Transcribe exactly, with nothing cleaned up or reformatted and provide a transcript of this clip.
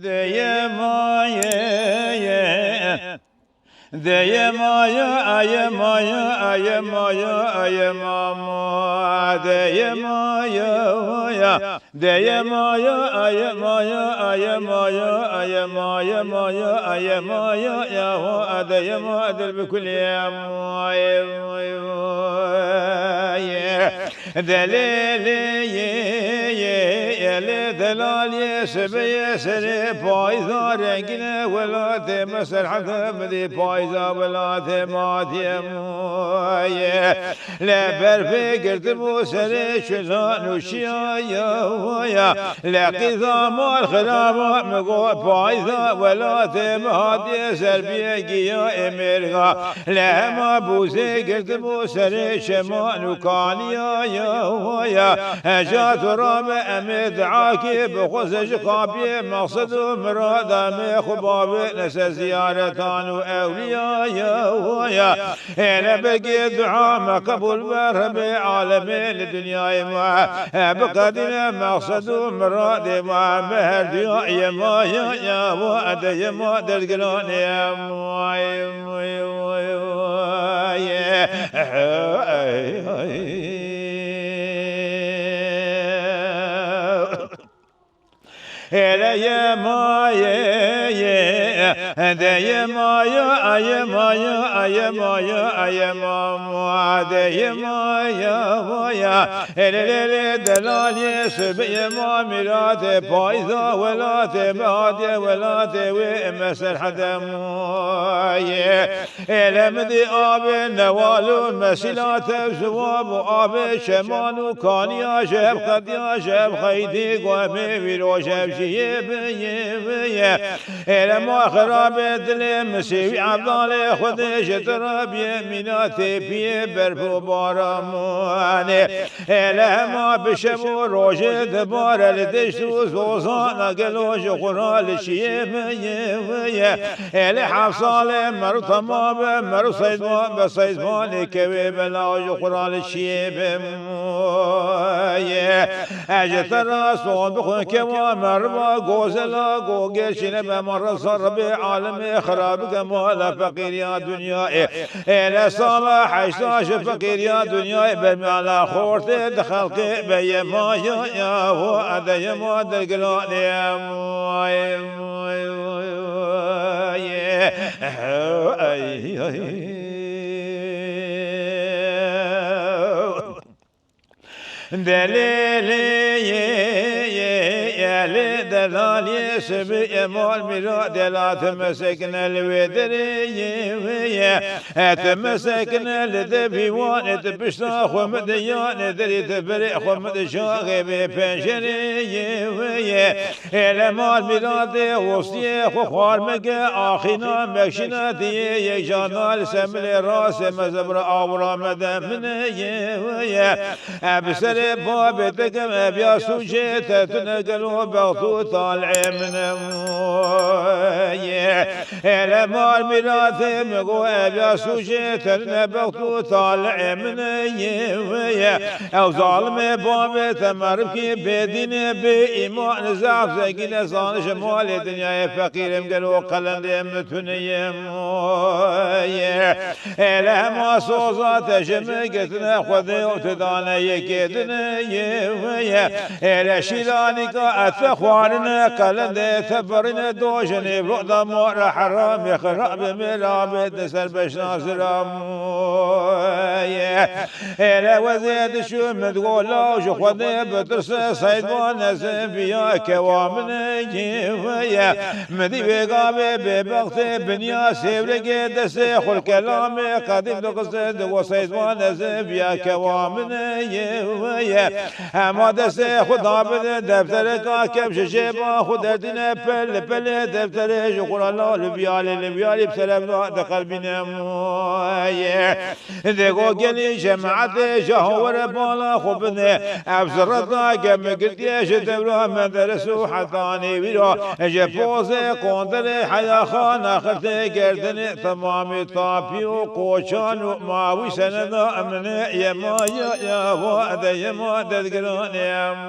Deyê mayê, deyê mayê, ayê mayê, ayê mayê, ayê mamo. Deyê mayê, ya. Deyê mayê, ayê mayê, ayê mayê, ayê mayê, mayê, ayê mayê, ya ho, a deyê ma, dil bi kulê mayê, mayê, mayê. Delê lê yê yê elê delalê sibê serê payza rengîne welatê me Serhedê min dê payza welatê ma diyê moyê. Le berfê girtibû serê çilan û şiya ya ya. Le qîza mal xiraba min got payza welatê me hatiye ser biyê giya ê mêrga. Le hema bûzê girtibû serê şeman û kaniya ya ya. Heja tu rabe em ê duakê bixweze ji xapiyê meqsed û mirada me xwe bavê nese ziyaretan û ewliya ya ya. Êne begê dua me qebûl be Rebê alemê li dinyayê me. Biqedîne meqsed û miradê me, me her duya yê ma ya ya wa de yê ma dergiranê em. Vay, vay, vay, vay. Êle yê mayê yê, de yê mayê, ayê mayê, ayê mayê, ayê mamo, de yê mayê, mayê. Êle lê lê delalê sibê ma mîratê payza welatê me hatiye welatê wê me Serhedê mayê. Êle min dî abê newal û mesîla tevziwab û abê şeman û kaniya ji hev qediya ji hev xeydî guhmê wî roj hev jiyê biyê biyê. Êle ma xirabê dilê misê wî Evdalê Xwedê ji tu re biyê mîna têpiyê berf û baramanê. Êle hema bi şev û rojê dibare li deşt û zozana gelo ji xwe re li şiyê biyê biyê. Êle heft salê mero temam be, mero seydvan be, seydvanê kewê bela ji xwe re li şiyê be. Ye, ez ji te re son bixwe kewa meriva gozela gogê çîne be ma resa Rebê alemê xira bike mala feqîriya dinyayê. Êle sala heşta ji feqîriya dinyayê be mala xortê di xelqê be yê ma ya ya ho ede yê ma dergiranê em. Ay, ay, ay, ay, ay, ay. Delê lê yê yê elê delalê sibê emal mîra delat mesekine li wê derê yê wê ye. Et mesekine li devî wan et pişta xwe min de yan et derê te berê xwe min de şaxê bê pencerê yê wê ye. Êle mal mîratê hostiyê xwe xwar meke, axîna mekşîna diyê yek jana li semilê rastê me zebra awra me de min ê yê wê ye. E bi serê babê te kem e biya sûcê te tune gelo bext û tal'ê min e yê. Êle mal mîratê min go e biya sûcê te tune bext û tal'ê min e yê wê ye. Ew zalimê babê te merivkî bêdînê bê îman zaf zengîne zaniş malê dinyayê feqîrê min gelo qelendê min tune yê. Êle hema soza te ji min girtine Xwedê û tu dane yekê dine yê wê ye. Êle şîranîka et te xwarine qelendê te birîne dojenê vlo damara heramê xirabê mêrabê di ser beşna ziram ye. Êle wezê dişû min digo law ji Xwedê bitirse seydvan ez biya kewa min e yê wê ye. Min dî vê gavê bêbextê binya sêwregê destê xwe li kelamê qedîm dixiste digo seydvan ez biya kewa min e yê wê ye. Hema destê xwe dabide deftereka kevş ji jêba xwe derdîne pel li pelê defterê ji xwe re law li viyalê li viyalî bi serevna diqelbîne ye. Dego gelî cemaetê ji hawere bala xwe bine. Ev zireta gem girtiye ji dewra mederes û hetanî wîra. Ji pozê konderê heya xana xirtê gerdinê temamî tapî û qoçan û mawî seneda emine yema ya ya wa de yema dedgiranê em.